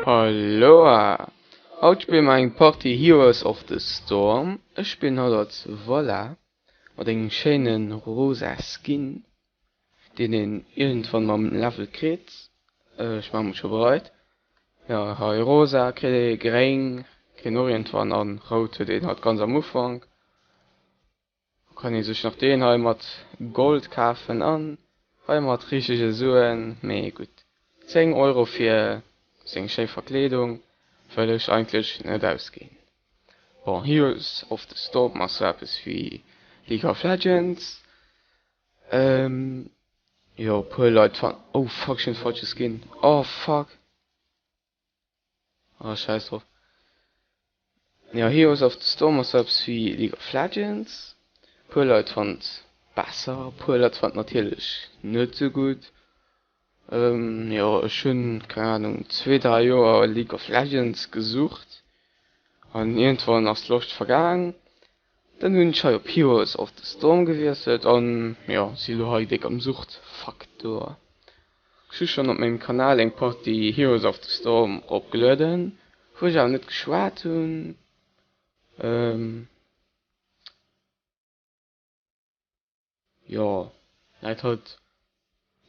Aloha! Haut spille mer eng Partie Heroes of the Storm. Ech spillen haut als Valla mat engem schéine rosa Skin, deen een iergendwann mam Level kritt. Ech maache mech scho bereit. Jo, hei rosa kritt ee, gréng kritt een och iergendwann an rout huet een halt ganz am Ufank. Kann ee sech nach deen hei mat Gold kafen an hei mat richtege Suen, mee gutt 10 Euro fir seng schéi Verkleedung wëll ech eigentlech net ausginn. Bon, Heroes of the Storm ass sou eppes wéi League of Legends, jo puer Leit fan, oh fuck ech hunn de falsche Skin, oh fuck. Ah scheiss drop. Jo Heroes of the Storm ass sou eppes wéi League of Legends. Puer Leit fannt besser, puer Leit fannt natierlech net sou gutt. Jo ech hunn keng Ahnung zwee 3 Joer League of Legends gesucht an iergendwann ass d'Loscht vergaang. Dann hunn ech hei op Heroes of the Storm gewiesselt an jo si lo hei déck am Suchtfaktor. Ech hu schonn op mengem Kanal eng Partie Heroes of the Storm eropgelueden, wou ech awer net geschwat hunn. Jo, läit halt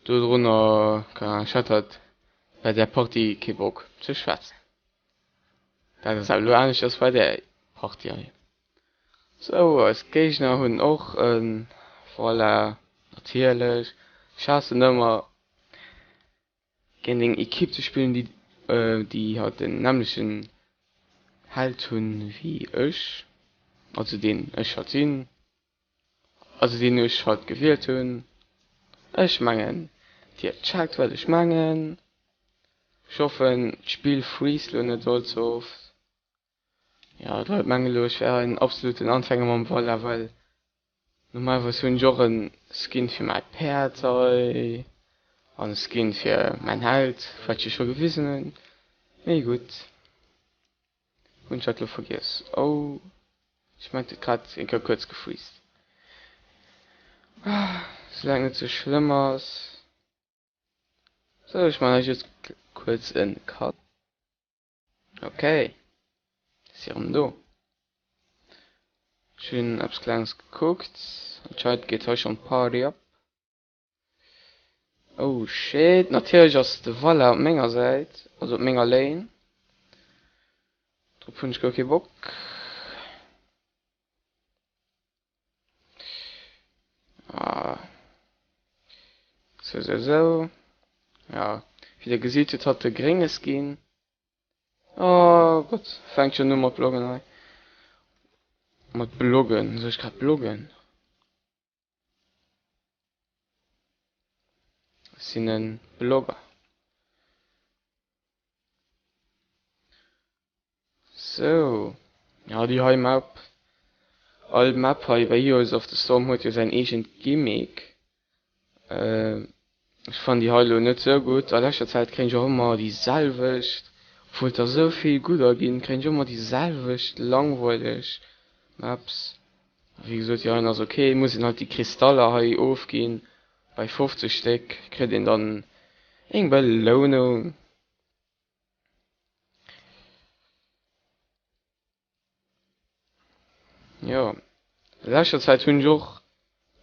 dodrunner, keng Ahnung, ech hat halt bei där Partie kee Bock ze schwätzen. Dat ass awer elo aneschters bei där Partie hei. Sou, eis Géigner hunn och e Voilà, natierlech. Ech haassen ëmmer géint eng Ekipp ze spillen, déi déi halt den nämmlechten Held hunn wéi ech, also deen ech halt sinn, also deen ech halt gewielt hunn. Ech mengen dir checkt wat ech mengen. Ech hoffen d'Spill freest lo net all ze oft. Jo, d'Leit mengen elo ech wär en absoluten Anfänger mam Valla, well normalerweis hunn ech och en Skin fir mäi Päerd hei an e Skin fir mäin Held, wat ech jo scho gewisen hunn. Mee gutt, hunn ech dat elo vergiess. Oh, ech mengt et huet grad eng Kéier kuerz gefreezed. Soulaang et net sou schlëmm ass. Sou, ech man hei just kuerz en Cut. Ok, si erëm do. Ech hunn eppes klenges gekuckt. Anscheinend geet hei schonn d'Party ab. Oh shit, natierlech ass de Valla op menger Säit, also op menger Lane. Drop hunn ech guer kee Bock. Ah. Sou, sou, sou. Ja, wéi der gesitt huet hatt de grénge Skin. Oh Gott, fänkt schon u mat bloggen hei. Mat bloggen, soll ech grad bloggen? Ech sinn en Blogger. Sou, ja déi hei Map, all Map hei bei Heroes of the Storm huet jo säin eegent Gimmick. Ech fannen déi hei elo net sou gutt. A leschter Zäit kréien ech och ëmmer déi selwecht, obwuel der sou vill gudder ginn, kréien ech ëmmer déi selwecht langweileg Maps. Wéi gesot, déi heien ass ok, muss een halt déi Kristaller hei ofginn, bei 50 Stéck kritt een dann eng Belounung. Jo, a leschter Zäit hunn ech och,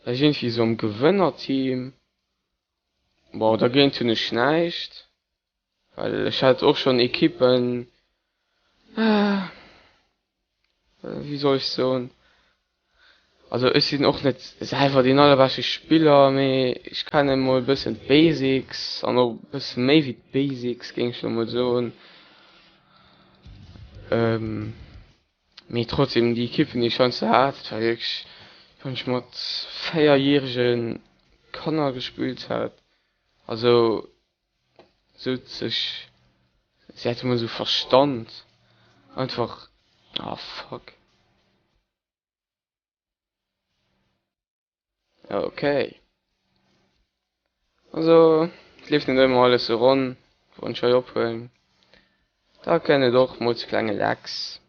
war ech iergendwéi esou am Gewënnerteam. Bon, dergéint hunn ech näischt, well ech hat och schonn Ekippen, wéi soll ech soen, also ech sinn och net selwer deen allerbeschte Spiller, mee ech kennen emol e bëssen d'Basics an och e bësse méi wéi d'Basics géing ech elo mol soen. Mee trotzdem déi Ekippen déi ech heiansdo hat, dat war wierklech wéi wann ech mat véierjärege Kanner gespillt hätt, also sot ech, si hätte mol esou Verstand einfach, ah fuck. Ok. Also et leeft net ëmmer alles sou ronn, wann ech hei ophuelen. Da kënnt et och mol zu klenge Lecks.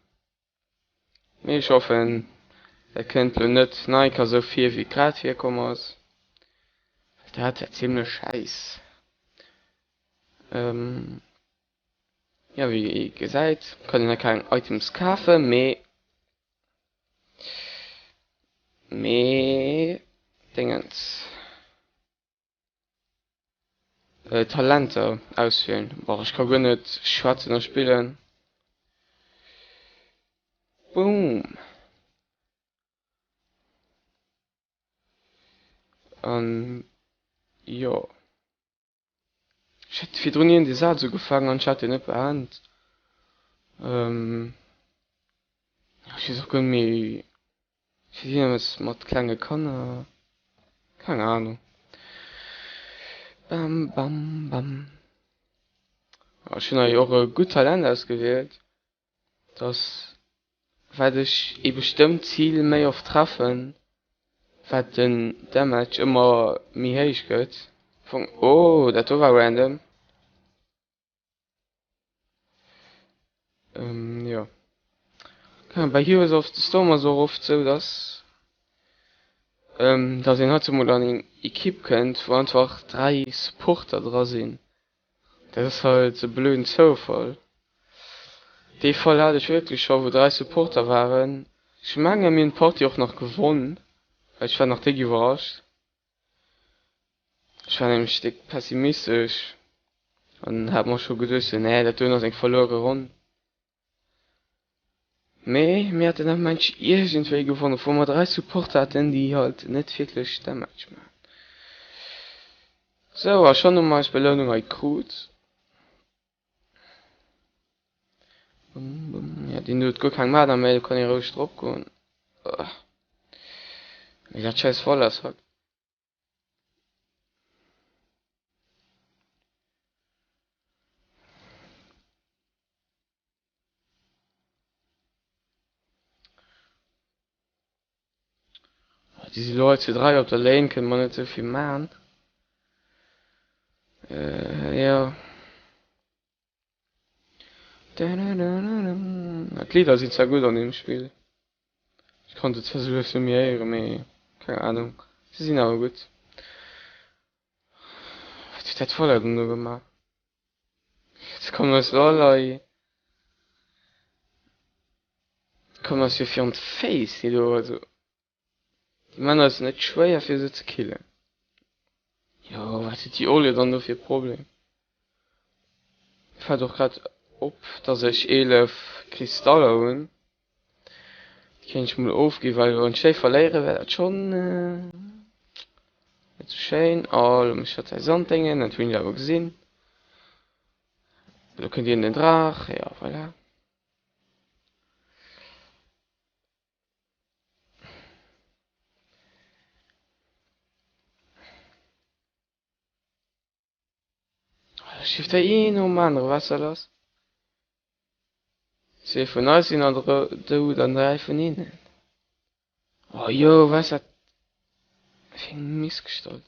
Mee ech hoffen, dat kënnt lo net nach eng Kéier sou vir, wéi et grad virkomm ass. Well dat wär zimlech schäiss. Jo, wéi ee gesäit, kann een hei keng Items kafen, mee mee Déngens Talenter auswielen. Boah, ech ka guer net schwätzen a spillen. Boom! An jo. Ech hat virdrun iergend ee Saz ugefaangen an ech hat deen net beend. Ech weess och guer net méi, ech weess iergendeppes mat klenge Kanner, keng Ahnung. Bam bam bam. Ech hunn hei och e gutt Talent ausgewielt. Dass wat ech ee bestëmmt Zil méi oft treffen, wat den Damage ëmmer méi héich gëtt. Oh dat do war random. Jo bei Heroes of the Storm ass och oft sou dass dass een hei zumol an eng Equipe kënnt wou einfach 3 Supporter dra sinn. Dat ass halt e blöden Zoufall. Dee Fall hat ech wierklech scho wou 3 Supporter waren. Ech menge mir hunn d'Partie och nach gewonn, well ech war nach déck iwwerrascht. Ech war nämlech déck pessimistesch an hat mer scho geduecht sou, nee dat doen ass eng verluere Ronn. Mee mir haten dat Match iergendwéi gewonnen, obwuel mer 3 Supporter haten, déi halt net wierklech Damage maachen. Sou, a schonn hu mer eis Belounung hei krut. Ja, deen do huet guer keng Mana méi, do kann ee roueg drop goen. Mee dat schäiss Voll ass halt. Déi si lo hei zu 3 op der Lane, kënne mer net esou vill man. Jo. D'Lidder sinn zwar gutt an deem Spill. Ech kann se zwar sou lues net méi héieren, mee keng Ahnung, se sinn awer gutt. Wat huet dat Vollek dann do gemaach? Jetzt kommen eis lo all hei. Kommen eis jo virun d'Féiss, déi do. Also, déi man eis net schwéier fir se ze killen. Jo, wat huet déi Olio dann do fir e Problem? Mir fält och grad op, dass ech 11 Kristaller hunn. Déi kéint ech mol ofginn, well wann ech déi verléieren, wär dat schonn net sou schéin. Oh, elo mécht hatt säi Sanddéngen, dat hunn ech awer gesinn. Elo kënnt hien den Draach, jo voilà. Da schifft hei een nom anere Waasser lass. Zwee vun eis sinn an dout an 3 vun hinnen. Oh jo, wat ass dat fir eng Missgestalt.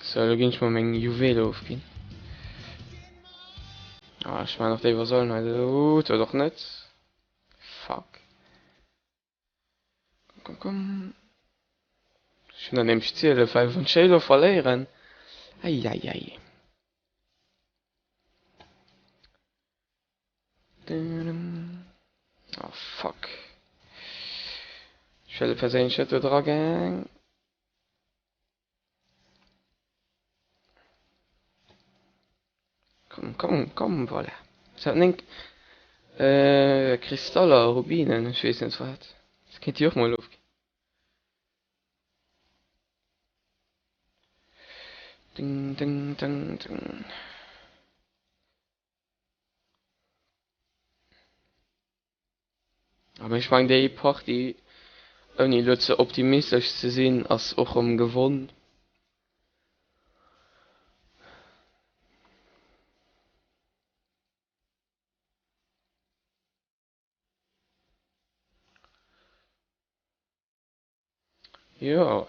Sou, elo ginn ech mol meng Juwele ofginn. Ah, ech man och déi Vasallen hei dout, oder och net. Fuck. Komm, komm, komm. Ech hunn der nämlech 12, well wann ech déi elo verléieren, eieiei. Oh fuck. Ech wëll perséinlech net do dra gaang. Komm, komm, komm, voilà. Es hat 9 äh, Kristaller, Rubinen, ech weess net wat. Dat kéint Dir och mol ofginn. Ding, ding, ding, ding. Awer ech mengen déi Partie, ouni elo ze optimistesch ze sinn, ass och erëm gewonn. Jo,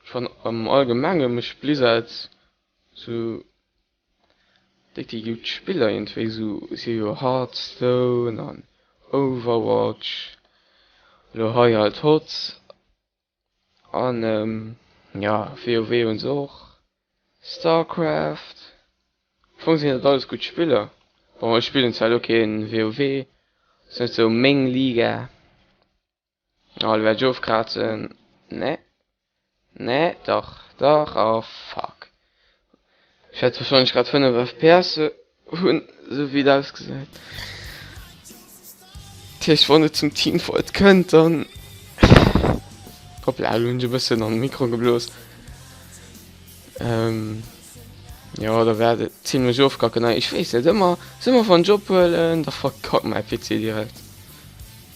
ech fannen am allgemenge mécht Blizzard sou déck déi gutt Spiller iergendwéi, sou si hu jo Hearthstone an Overwatch, elo hei halt HotS an jo WoW hunn se och. Starcraft. Am Fong sinn dat alles gutt Spiller. Bon ech spillen zwar elo keen WoW, ass net sou meng Liga. Oh elo wäert ech ofkrazen. Nee. Nee, dach, dach, oh fuck. Ech wäert wahrscheinlech grad 5 FPS hunn, sou wéi et ausgesäit. Dat heescht, wann et zum Teamfight kënnt, dann. Hoppla, elo hunn ech e bëssen an de Mikro geblos. Ähm, jo, da wäert et zimlech ofkacken. Ech weess net, ëmmer, ëmmer wann ech ophuelen, da verkackt mäi PC direkt.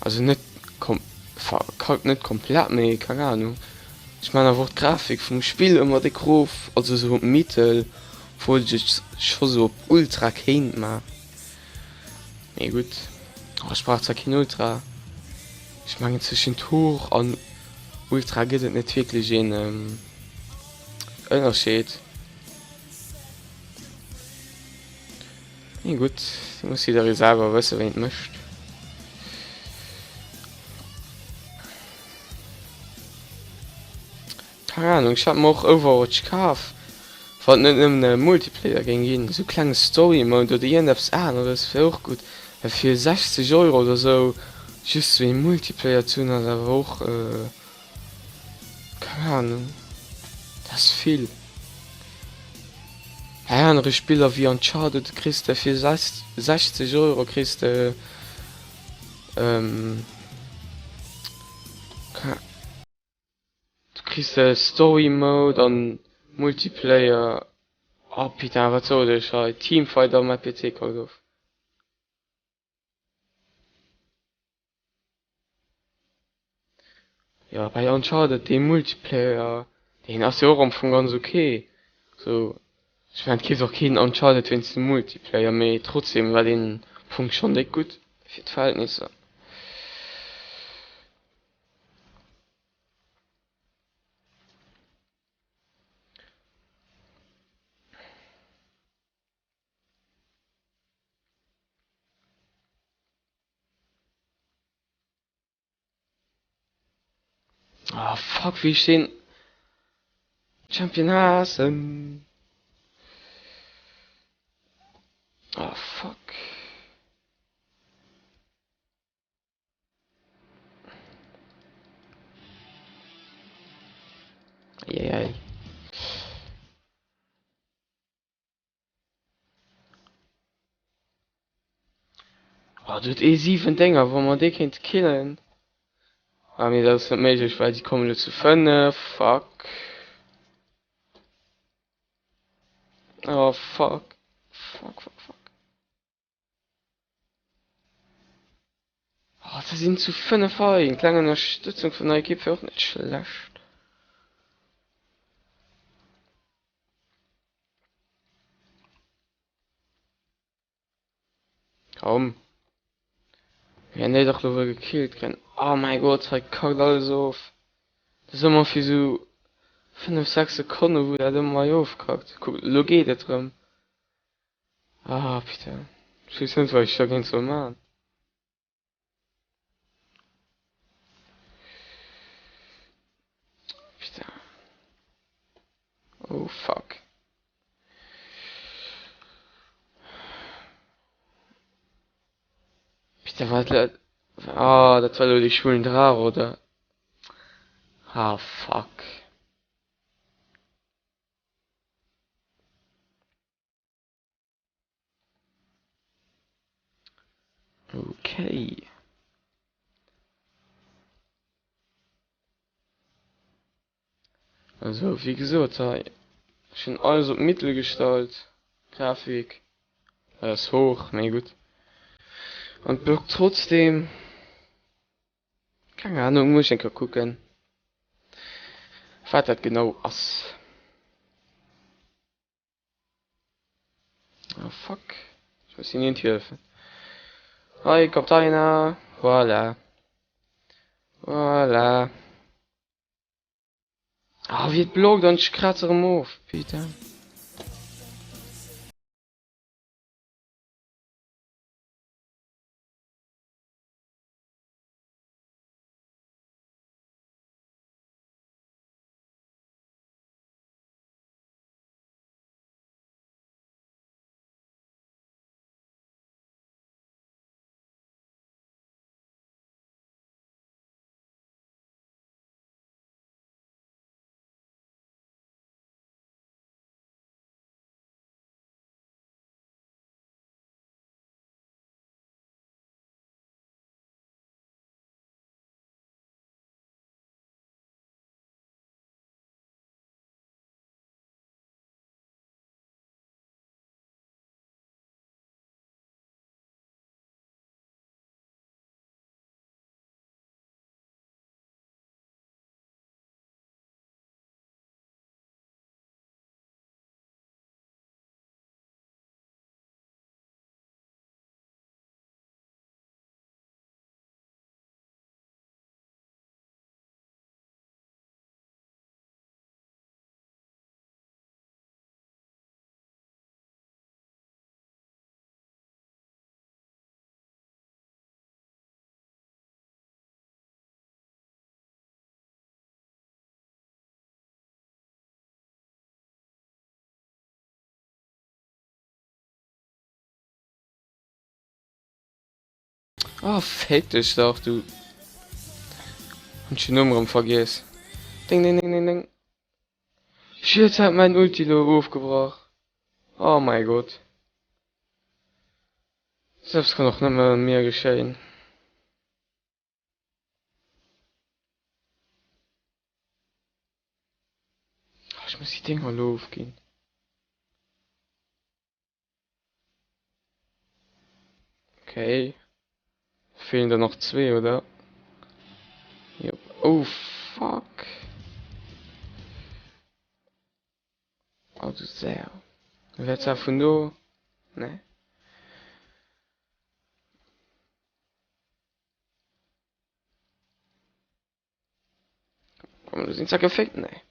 Also net kom verkackt net komplett, mee keng Ahnung. Ech maan awer och d'Grafik vum Spill ëmmer déck rof, also sou op mittel, obwuel ech et scho sou op ultra kéint maan. Mee gutt, oh ech brauch zwar keen Ultra, ech mengen zwëschent hoch an ultra gëtt et net wierklech een Ënnerscheed. Mee gutt, do muss jidderee selwer wësse wéi en et mécht. Keng Ahnung, ech hat mer och Overwatch kaf, wann et net nëmmen e Multiplayer géing ginn, esou klenge Story Mode oder iergendeppes aneres wär och gutt, well fir 60 Euro oder esou just esou ee Multiplayer ze hunn ass awer och. Keng Ahnung, dat ass vill. Bei anere Spiller wéi Uncharted kriss de fir 60 Euro kriss de du kriss de Story Mode an Multiplayer. Oh putain, wat sot ech hei? Teamfight a mäi PC kackt of. Jo bei Uncharted dee Multiplayer deen ass jo och am Fong ganz ok sou, ech mengen et keeft och keen Uncharted wéinst dem Multiplayer, mee trotzdem war deen am Fong schonn déck gutt fir d'Verhältnisser. Oh fuck, wéi ech deen Champion haassen. Oh fuck. Eieiei. Oh, do huet ee 7 Dénger, wa mer dee kéinte killen. Ah nee, dat ass net méiglech, well déi kommen elo zu 5. Fuck. Oh fuck. Fuck, fuck, fuck. Oh, se sinn zu 5 hei. Eng kleng Ënnerstëtzung vun der Ekipp wär och net schlecht. Komm. Mir wären déi dach lo wuel gekillt kréien. Oh mäi Gott, hei kackt alles of. Dat ass ëmmer fir sou 5, 6 Sekonne wou dat ëmmer hei ofkackt. Kuck, lo geet et rëm. Ah putain, ech weess net wat ech dergéint soll man. Putain. Oh fuck. Putain, wat dat. Ah, dat war lo dee schwulen Draach, oder? Ah fuck. Okay. Also wéi gesot hei, ech hunn alles op mittel gestallt, Grafik dat ass hoch, mee gutt. An et blockt trotzdem, keng Ahnung, muss ech eng Kéier kucken wat dat genau ass. Ah fuck, ech muss hinnen hëllefen. Hei kommt einer, voilà, voilà. Ah wéi et blockt an ech kraze erëm of, putain. Ah, féck dech dach, du. Hunn ech den Numm erëm vergiess. Ding, ding, ding, ding, ding. Shit, hat mäin Ulti lo ofgebrach. Oh mäi Gott. Selbst kann och nëmme mir geschéien. Ech muss déi Dénger elo ofginn. Okay. Feelen der nach zwee, oder? Jop. Oh, fuck. Oh, du Sau. Wäert zwar vun do. Nee. Komm, du sinn zwar geféckt, nee.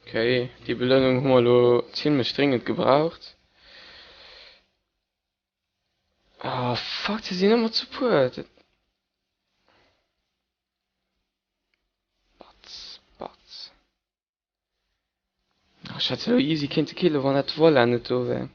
Okay, déi Belounung hu mer elo zimlech dringend gebraucht. Ah, fuck, se sinn ëmmer zu puer. Dat Batz, batz. Ech hätt se elo easy kéinte killen, wann dat Voila net do wär.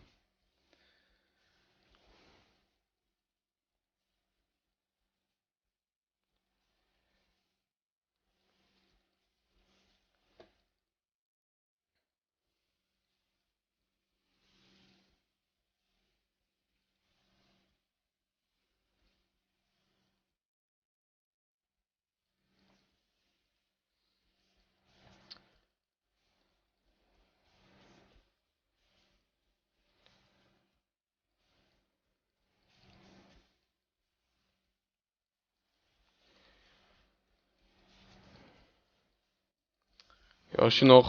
Jo ech hunn och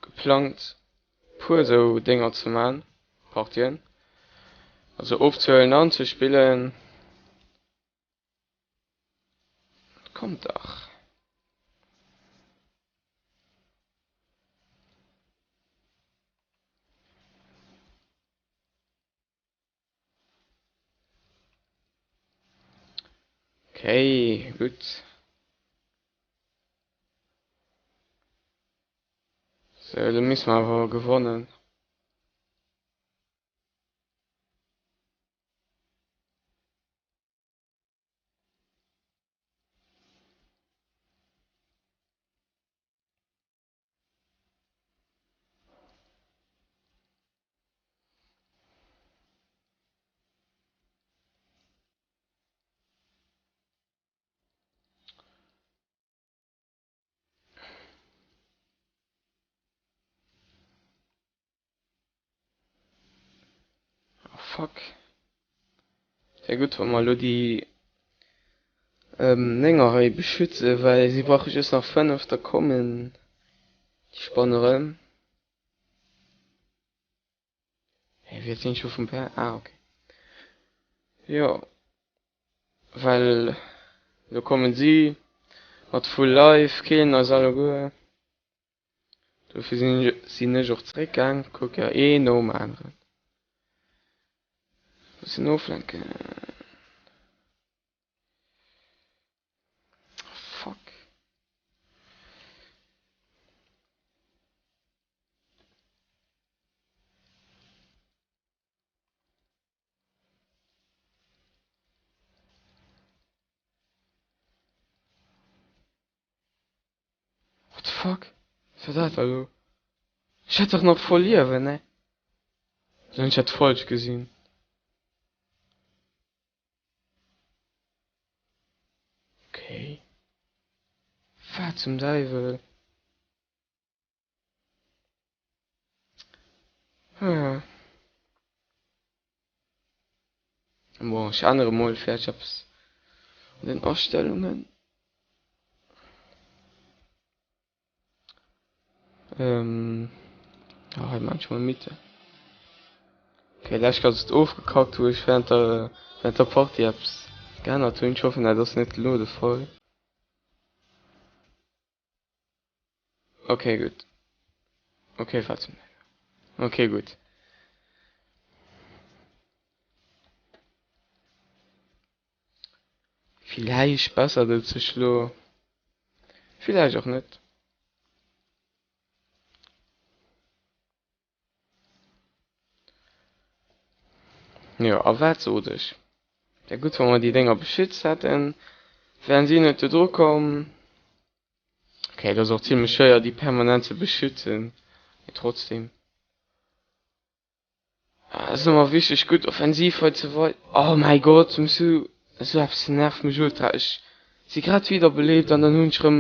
geplangt puer sou Dénger ze man, Partien, also ofzehuelen an ze spillen. Kommt dach. Okay, gutt. Sou, elo misste mer awer gewonnen. Oh fuck. Wär gutt wa mer elo déi Nénger hei beschützen, well si brauche just nach 5, da kommen déi Spann erëm. Hä, wéi sinn ech scho vum Per? Ah ok. Jo, well elo kommen si mat full life, killen eis alleguer. Dofir sinn ech och zeréckgaang. Kuck, jo, een nom aneren. Bëssen oflenken. Fuck. What the fuck? Wat war dat elo? Ech hat dach nach voll Liewen, ne? Oder hunn ech dat falsch gesinn? Okay. Wat zum Däiwel? Hm. Bon, ech ännere mol vläicht eppes an den Astellungen. Ähm, ah, hei maan ech mol Mitte. Okay, lech ass et ofgekackt, wou ech während der, während der Partie eppes geännert hunn. Ech hoffen, dat ass net elo de Fall. Okay, gutt. Okay, wat zum Okay, gutt. Villäicht bessert et sech lo, villäicht och net. Jo, a wat sot ech? Wär gutt, wa mer déi Dénger beschützt hätten, wären si net do dru komm. Okay, et ass och zimlech schwéier, déi permanent ze beschützen, mee trotzdem. Et ass ëmmer wichteg, gutt offensiv hei ze wei. Oh mäi Gott, muss du esou eppes nervt mech ultra. Ech si grad wiederbelebt an dann hunn ech rëm,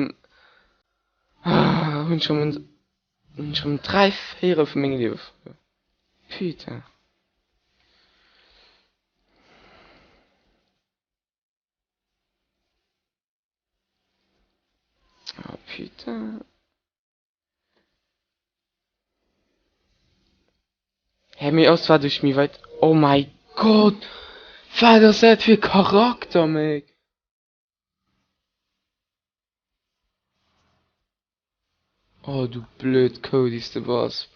hunn ech rëm, hunn ech rëm 3 Véierel vu mengem Liewe verluer. Putain. Oh putain. Hä mee ass wat ech méi weit. Oh mäi Gott! Wat ass dat fir e Charakter méi? Oh du blöd Kou déi s de bass.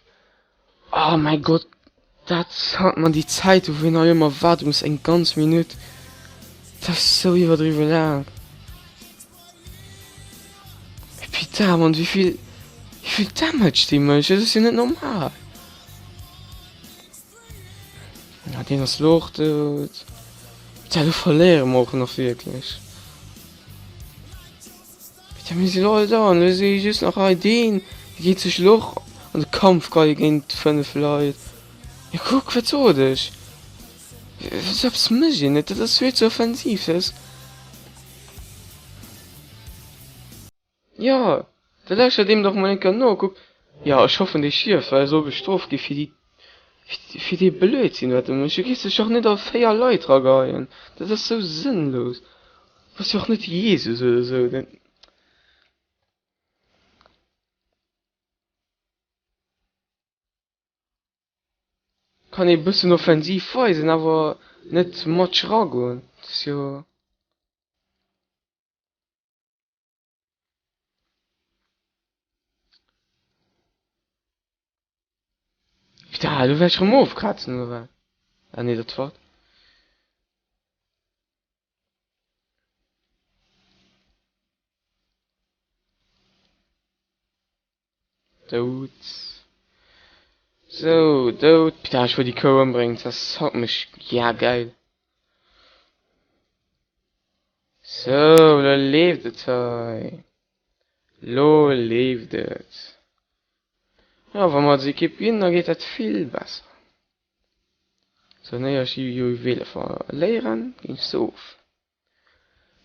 Oh mäi Gott, dat hat man déi Zäit wou een hei ëmmer waarde muss eng ganz Minutt. Dat ass sou iwwerdriwwe laang. Mee putain Mann, wéivill wéivill Damage déi mécht, dat ass jo net normal. Ja, deen ass lo och dout. Putain, lo verléiere mer och nach wierklech. Putain, mir sinn all down, lo si just nach hei deen, dee geet sech lo och an de Kampf geie géint 5 Leit. Ja kuck, wat sot ech? Esou eppes mécht een net, dat ass vill ze offensiv, dat ass. Jo, da lauschtert deem dach mol eng Kéier no, kuck. Jo, ech hoffen dee stierft, well e soll bestrooft gi fir déi, fir dee Blödsinn wat e mécht. Du gees dech dach net a 4 Leit rageheien, dat ass sou sënnlos. Du bass jo och net Jesus oder sou. Kann ee bëssen offensiv weisen, awer net match ragoen, dat ass jo. Putain, elo wäert ech rëm ofkrazen oder wat? Ah nee, dat war. Dout. Sou, dout. Putain, ech wollt déi Kou ëmbréngen, dat haut mech. Ja, geil. Sou, lo leeft et hei. Lo leeft et. Ja, wa mer als Ekipp ginn, da geet dat vill besser. Sou, néier ech déi Juwele verléieren, ginn ech se of.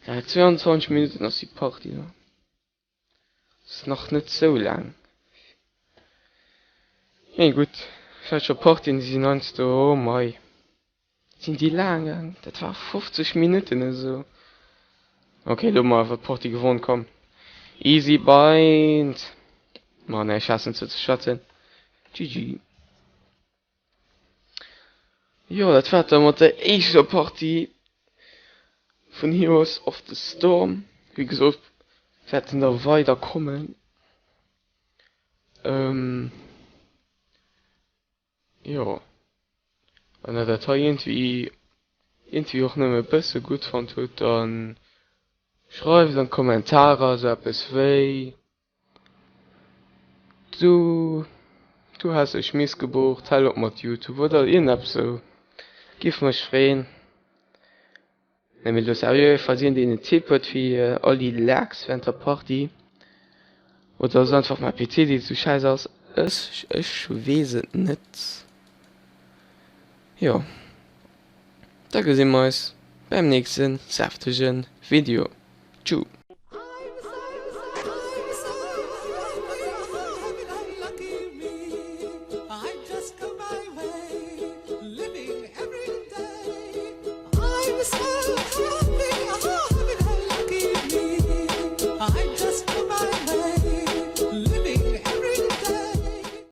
Ja, 22 Minutten ass déi Partie nach. Ass nach net sou laang. Mee gutt, ech hat scho Partien, déi sinn heiansdo, oh mei, sinn déi laang gaang. Dat war 50 Minutten oder sou. Ok, elo hu mer awer d'Partie gewonn, komm. Easy bind! Ma nee, ech haassen ze ze schwätzen. GG. Jo, dat war et da mat der éischter Partie vun Heroes of the Storm. Wéi gesot wäerten der weider kommen. Jo, wann der dat hei iergendwéi iergendwéi och nëmme e bësse gutt fonnt hutt, da schreift an d'Kommentarer esou eppes wéi. Du du has dech Missgebucht, hal op mat Youtube oder iergendeppes sou. Giff mech freen. Nee mee lo serieux, falls iergendeen en Tipp huet fir all déi Lags während der Partie oder ass einfach mäi PC dee sou schäiss ass, ech ech weess et net. Jo da gesi mer eis beim nächsten säftegen Video. Tschuu.